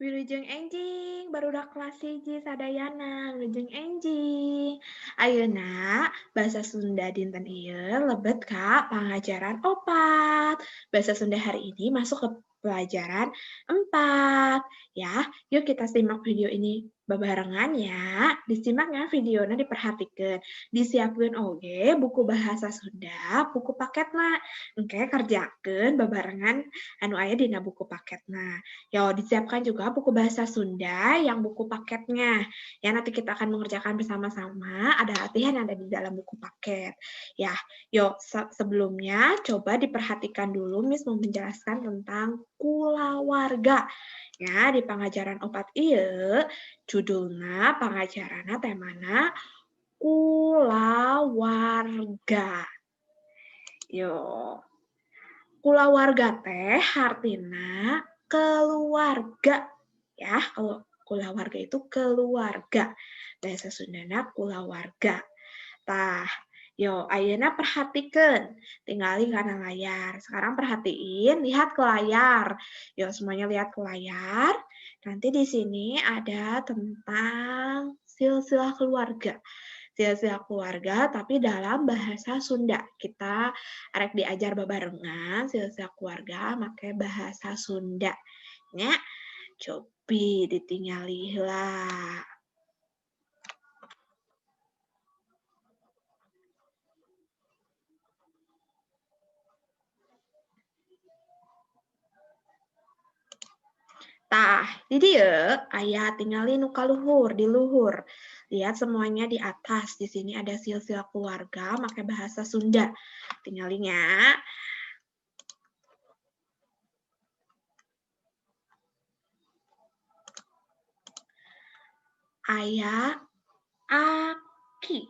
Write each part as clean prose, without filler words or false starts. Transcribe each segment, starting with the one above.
Wilujeng enjing, barudak kelas 1 sadayana, wilujeng enjing. Ayeuna bahasa Sunda dinten ieu lebet ka pangajaran 4. Bahasa Sunda hari ini masuk ke pelajaran 4. Ya, yuk kita simak video ini babarengan ya. Disimak ya videonya, diperhatikan. Disiapkan oge buku bahasa Sunda, buku paketna. Engke kerjakeun babarengan anu aya dina buku paketna. Yo, disiapkan juga buku bahasa Sunda yang buku paketnya. Ya, nanti kita akan mengerjakan bersama-sama, ada latihan yang ada di dalam buku paket. Ya, yo sebelumnya coba diperhatikan dulu Miss mau menjelaskan tentang kulawarga. Ya, di pangajaran 4 ieu judulna pangajaranna temana kulawarga. Yo. Kulawarga teh hartina keluarga. Ya, kalau kulawarga itu keluarga. Bahasa Sundana kulawarga. Tah, yo, ayeuna perhatikeun, tingali kana layar. Sekarang perhatiin, lihat ke layar. Yo, semuanya lihat ke layar. Nanti di sini ada tentang silsilah keluarga. Silsilah keluarga tapi dalam bahasa Sunda. Kita arek diajar babarengan silsilah keluarga make bahasa Sunda. Nya, cobi ditingali heula. Tah, di dieu aya tingali nu kaluhur, di luhur. Lihat semuanya di atas. Di sini ada silsilah keluarga make bahasa Sunda. Tingalinya. Aya aki.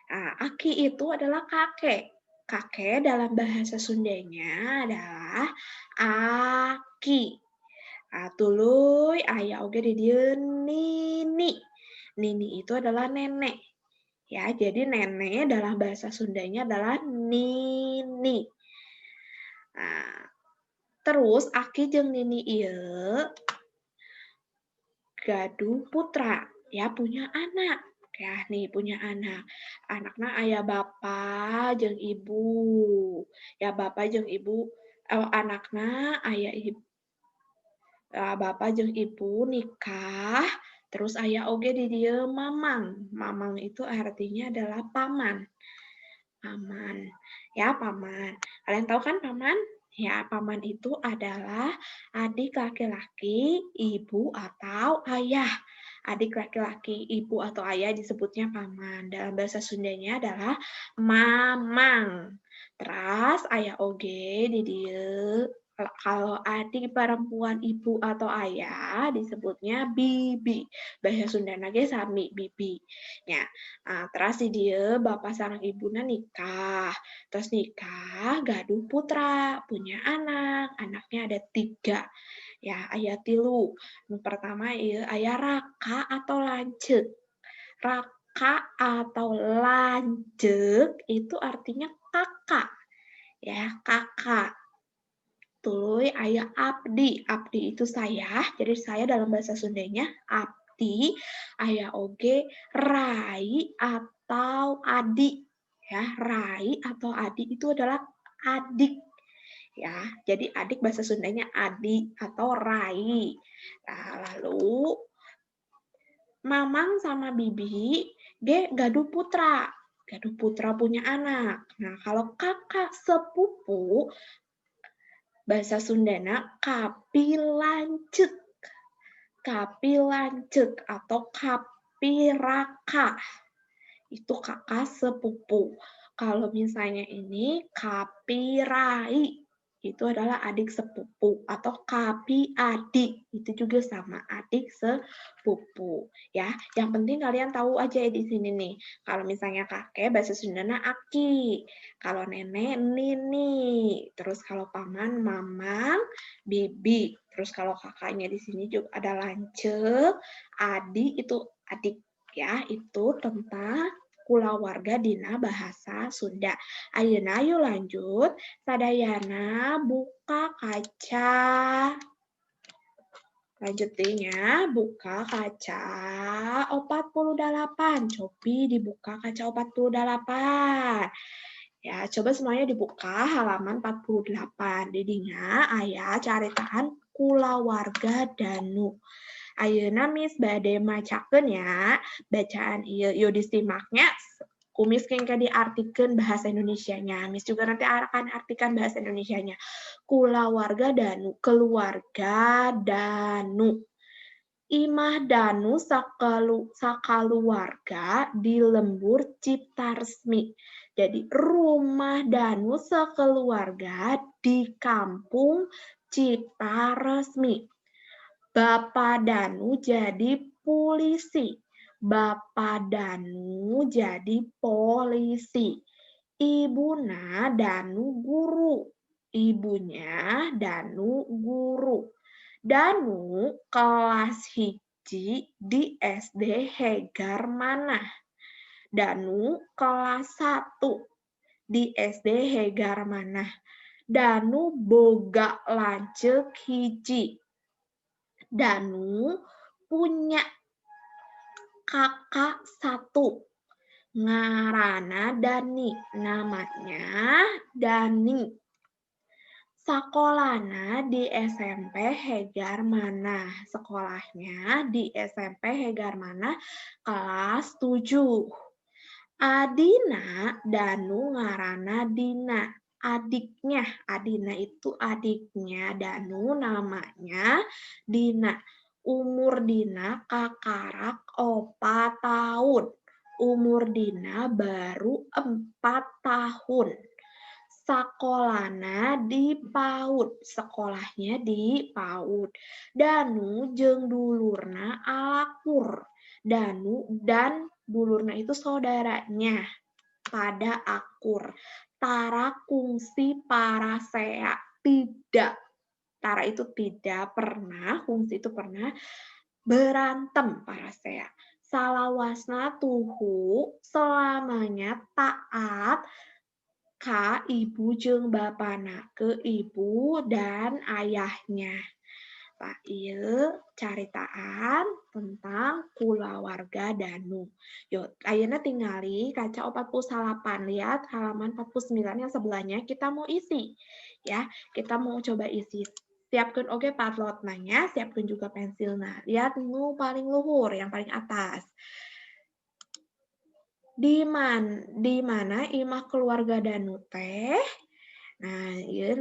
Nah, aki itu adalah kakek. Kakek dalam bahasa Sundanya adalah aki. Tuluy aya oge di dieu nini. Nini itu adalah nenek. Ya, jadi nenek dalam bahasa Sundanya adalah nini. Nah, terus aki jeung nini ieu gaduh putra, ya punya anak. Ya, nih punya anak. Anakna aya bapa jeung ibu. Ya, bapa jeung ibu, anakna aya ibu. Bapak jeung ibu nikah, terus aya oge di dieu mamang. Mamang itu artinya adalah paman. Paman. Ya, paman. Kalian tahu kan paman? Ya, paman itu adalah adik laki-laki, ibu atau ayah. Adik laki-laki, ibu atau ayah disebutnya paman. Dalam bahasa Sundanya adalah mamang. Terus aya oge di dieu kalau adik perempuan ibu atau ayah disebutnya bibi. Bahasa Sundana ge sami bibi. Ya. Nah, terus di dieu bapak sareng ibuna nikah. Terus nikah gaduh putra, punya anak. Anaknya ada 3. Ya, aya 3. Nu pertama ieu aya raka atau lanceuk. Raka atau lanceuk itu artinya kakak. Ya, kakak. Tuluy aya abdi. Abdi itu saya, jadi saya dalam bahasa Sundanya abdi. Aya oge rai atau adi. Ya, rai atau adi itu adalah adik. Ya, jadi adik bahasa Sundanya adi atau rai. Nah, lalu mamang sama bibi ge gaduh putra. Gaduh putra punya anak. Nah, kalau kakak sepupu bahasa Sundana kapilanceuk. Kapilanceuk atau kapiraka. Itu kakak sepupu. Kalau misalnya ini kapirai, itu adalah adik sepupu, atau kapiadi, itu juga sama adik sepupu. Ya, yang penting kalian tahu aja ya di sini nih. Kalau misalnya kakek bahasa Sundana aki, kalau nenek nini, terus kalau paman mamang, bibi, terus kalau kakaknya di sini juga ada lanceuk, adi itu adik ya, itu tentang kulawarga dina bahasa Sunda. Ayeuna yuk lanjut, sadayana buka kaca Lanjut nya, buka kaca 48. Cobi dibuka kaca 48. Ya, coba semuanya dibuka halaman 48. Di dinya aya caritaan kulawarga Danu. Ayeuna Miss bade macakeun ya, bacaan ieu yeuh disimaknya. Ku Miss engke diartikeun bahasa Indonesianya. Miss juga nanti akan artikan bahasa Indonesianya. Kulawarga Danu, keluarga Danu. Imah Danu sakaluarga di lembur Cipta Resmi. Jadi rumah Danu sekeluarga di kampung Cipta Resmi. Bapak Danu jadi polisi. Bapak Danu jadi polisi. Ibuna Danu guru. Ibunya Danu guru. Danu kelas 1 di SD Hegar Manah. Danu kelas 1 di SD Hegar Manah. Danu boga lanceuk 1. Danu punya kakak 1, ngarana Dani, namanya Dani. Sakolana di SMP Hegar Manah. Sekolahnya di SMP Hegar Manah kelas 7. Adina Danu ngarana Dina. Adiknya, Adina itu adiknya Danu, namanya Dina. Umur Dina kakarak 4 tahun. Umur Dina baru 4 tahun. Sakolana di PAUD. Sekolahnya di PAUD. Danu jeung dulurna alakur. Danu dan dulurna itu saudaranya pada akur. Tara kungsi parasea. Tidak. Tara itu tidak pernah, kungsi itu pernah berantem parasea. Salawasna tuhu selamanya taat ka ibu jeung bapana, ke ibu dan ayahnya. Pak ieu caritaan tentang kulawarga Danu. Yuk, ayeuna tingali kaca 48. Lihat halaman 49 yang sebelahnya kita mau isi. Ya, kita mau coba isi. Siapkan oke padlotna nya, siapkan juga pensilna. Lihat nu paling luhur, yang paling atas. Di mana imah keluarga Danu teh? Nah, ieu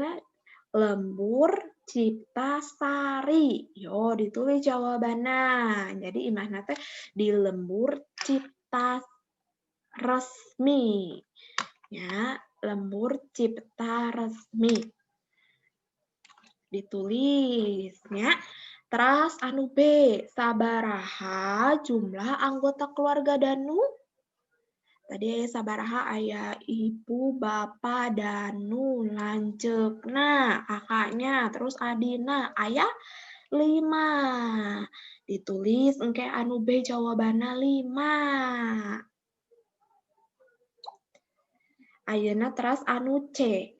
lembur Cipta Sari. Yo, ditulis jawabanna. Jadi imahna teh di lembur Cipta Resmi. Ya, lembur Cipta Resmi. Ditulisnya. Terus anu B, sabaraha jumlah anggota keluarga Danu? Tadi sabaraha aya ibu, bapak, Danu, lanceukna, kakaknya, terus adina, aya 5. Ditulis engke anu B jawabanna 5. Ayeuna teras anu C.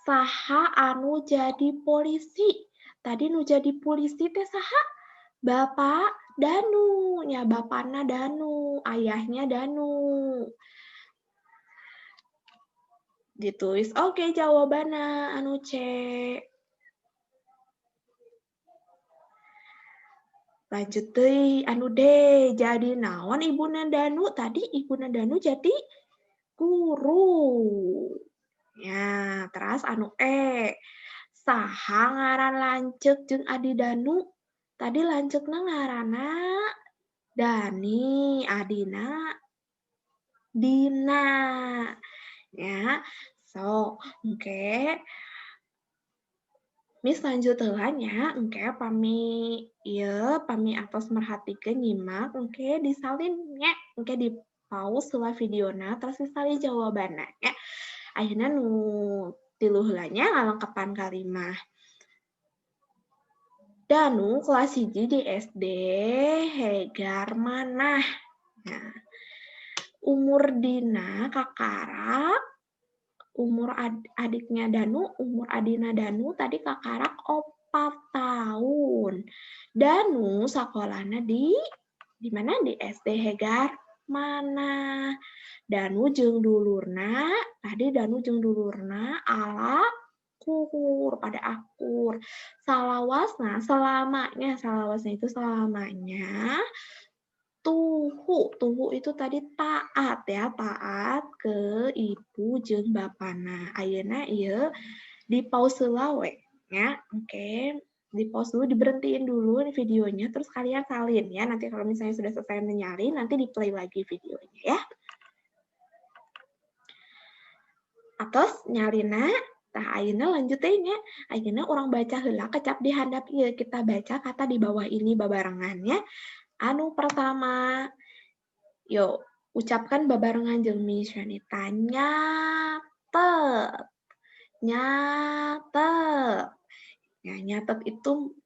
Saha anu jadi polisi? Tadi nu jadi polisi teh saha? Bapak Danu, nya bapana Danu, ayahnya Danu. Ditulis oke jawabanna anu C. Lanjut deui anu D, jadi naon ibuna Danu? Tadi ibuna Danu jadi guru. Ya, terus anu E. Saha ngaran lanceuk jeung adi Danu? Tadi lanceukna ngaranna Dani, adina Dina. Ya, so engke Miss lanjut heula nya, engke pami ieu pami atos merhatikeun nyimak engke disalin nya, engke di pause heula videona terus disalin jawabanna nya. Ayeuna nu 3 heula nya ngalengkepan kalimah. Danu kelas 1 di SD Hegar Manah. Nah, umur Dina kakarak, umur adiknya Danu, umur adina Danu tadi kakarak 4 tahun. Danu sakolana di mana? Di SD Hegar mana. Danu jeung dulurna, tadi Danu jeung dulurna ala kur, pada akur. Salawasna selamanya, salawasna itu selamanya. Tuhu, tuhu itu tadi taat ya, taat ke ibu jeung bapana. Ayeuna ieu di pause heula we nya. Oke, di pause dulu, diberhentiin dulu videonya, terus kalian salin ya. Nanti kalau misalnya sudah selesai menyalin, nanti di play lagi videonya ya. Atos nyalina, tah ayeuna lanjut teh nya. Ayeuna urang baca heula kecap di handap ieu. Kita baca kata di bawah ini babarengan ya. Anu pertama, yuk ucapkan babarengan jeung Miss Shanita. Nyatet, nyatet. Ya, nyatet itu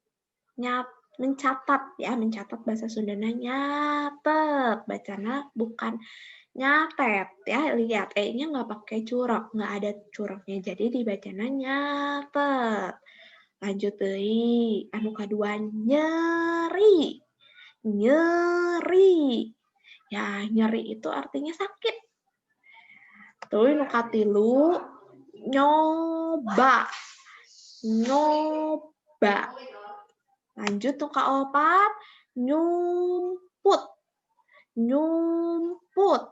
mencatat ya, mencatat bahasa Sundana nyatet. Bacana bukan nyatet ya, lihat e-nya nggak pakai curok, nggak ada curoknya, jadi dibacana nyatet. Lanjut deui, anu kadua nyeri. Nyeri. Ya, nyeri itu artinya sakit. Tuh nu katilu nyoba. Nyoba. Lanjut nu kaopat nyumput. Nyumput.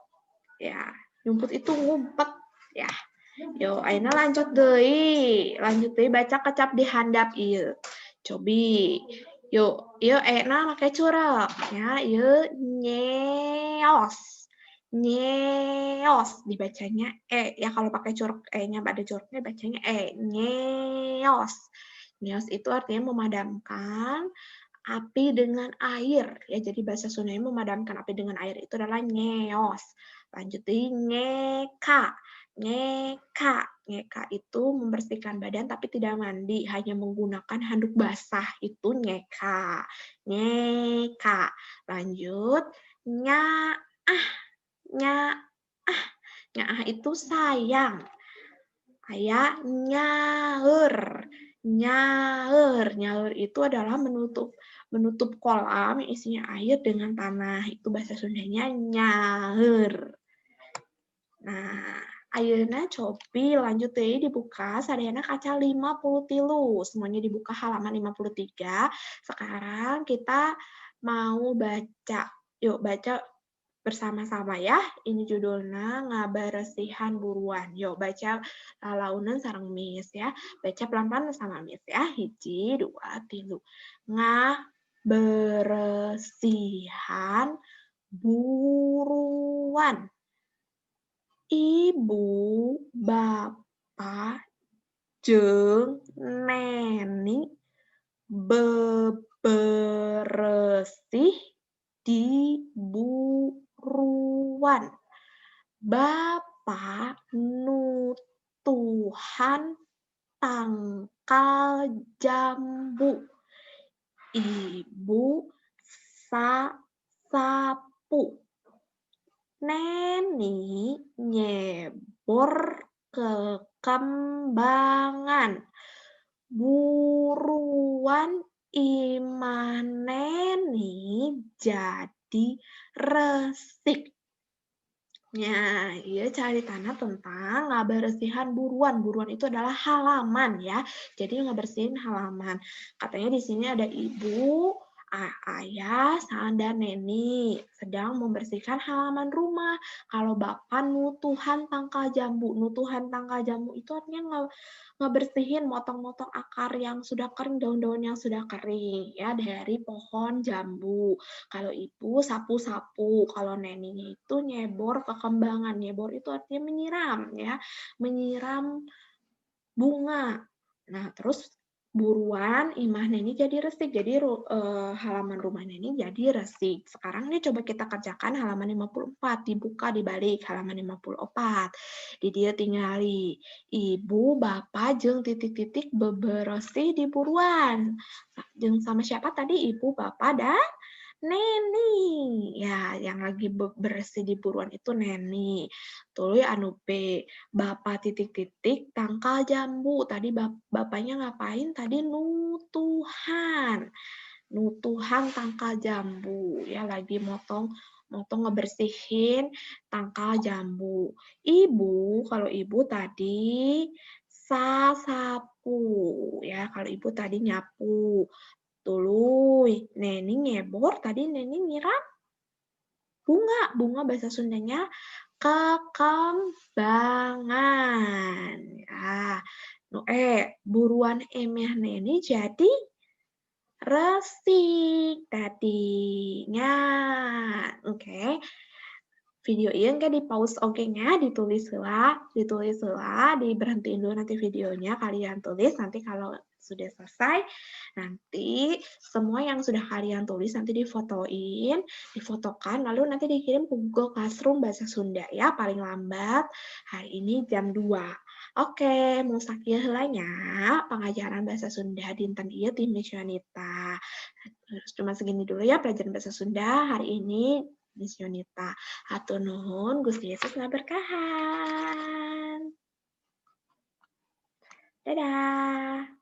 Ya, nyumput itu ngumpet ya. Yo, ayeuna lanjut deui. Lanjut deui baca kecap di handap ieu. Cobi. Yuk, ieu e-na make curek ya, ieu nyeos. Nyeos dibacanya e ya, kalau pakai curek e-nya pada cureknya bacanya e, nyeos. Nyeos itu artinya memadamkan api dengan air ya. Jadi bahasa Sundanya memadamkan api dengan air itu adalah nyeos. Lanjut di ngeka. Ngeka. Ngeka itu membersihkan badan tapi tidak mandi, hanya menggunakan handuk basah, itu ngeka. Ngeka. Lanjut nyaah. Nyaah. Nyaah itu sayang. Aya nyaeur. Nyaeur. Nyaeur itu adalah menutup kolam yang isinya air dengan tanah. Itu bahasa Sundanya nyaeur. Nah, ayeuna cobi lanjut deui dibuka sadayana kaca 53. Semuanya dibuka halaman 53. Sekarang kita mau baca. Yuk baca bersama-sama ya. Ini judulnya ngaberesihan buruan. Yuk baca lalaunan sareng Miss ya. Baca pelan-pelan sama Miss ya. 1, 2, 3. Ngaberesihan buruan. Ibu, bapak, jeung neni beberesih di buruan. Bapak nutuhan tangkal jambu. Ibu sapu. Neni nyebor kekembangan. Buruan imah neni jadi resik. Ya, iya cari tanah tentang ngaberesihan buruan. Buruan itu adalah halaman ya. Jadi ngabersihin halaman. Katanya di sini ada ibu, ayah, dan neni sedang membersihkan halaman rumah. Kalau bapak nutuhan tangkal jambu. Nutuhan tangkal jambu itu artinya ngebersihin, motong-motong akar yang sudah kering, daun-daun yang sudah kering ya dari pohon jambu. Kalau ibu sapu-sapu, kalau neninya itu nyebor kekembangan. Nyebor itu artinya menyiram ya, menyiram bunga. Nah, terus buruan imah neni jadi resik. Jadi halaman rumah neni jadi resik. Sekarang nih coba kita kerjakan halaman 54, dibuka dibalik halaman 54. Di dia tingali ibu, bapak jeung titik-titik beberesih di buruan. Jeung sama siapa tadi? Ibu, bapak, dan neni. Ya, yang lagi bersih di buruan itu neni. Tuluy anu B, bapak titik-titik tangkal jambu. Tadi bapaknya ngapain? Tadi nutuhan. Nutuhan tangkal jambu ya, lagi motong motong ngebersihin tangkal jambu. Ibu, kalau ibu tadi sasapu ya, kalau ibu tadi nyapu. Tuluy Neni ngebor, tadi Neni nyiram bunga. Bunga bahasa Sundanya kekembangan. Ya. Nu buruan emeh Neni jadi resik tadinya. Oke. Video ini kan di pause oke nya, ditulis heula, diberhentiin dulu nanti videonya, kalian tulis nanti kalau sudah selesai, nanti semua yang sudah kalian tulis nanti difotoin, difotokan, lalu nanti dikirim ke Google Classroom Bahasa Sunda ya, paling lambat hari ini jam 2. Oke, mung sakieu heula nya pengajaran bahasa Sunda dinten ieu ti Miss Yonita. Cuma segini dulu ya pelajaran bahasa Sunda hari ini Miss Yonita. Hatur nuhun, Gusti Yesus ngaberkahan. Dadah.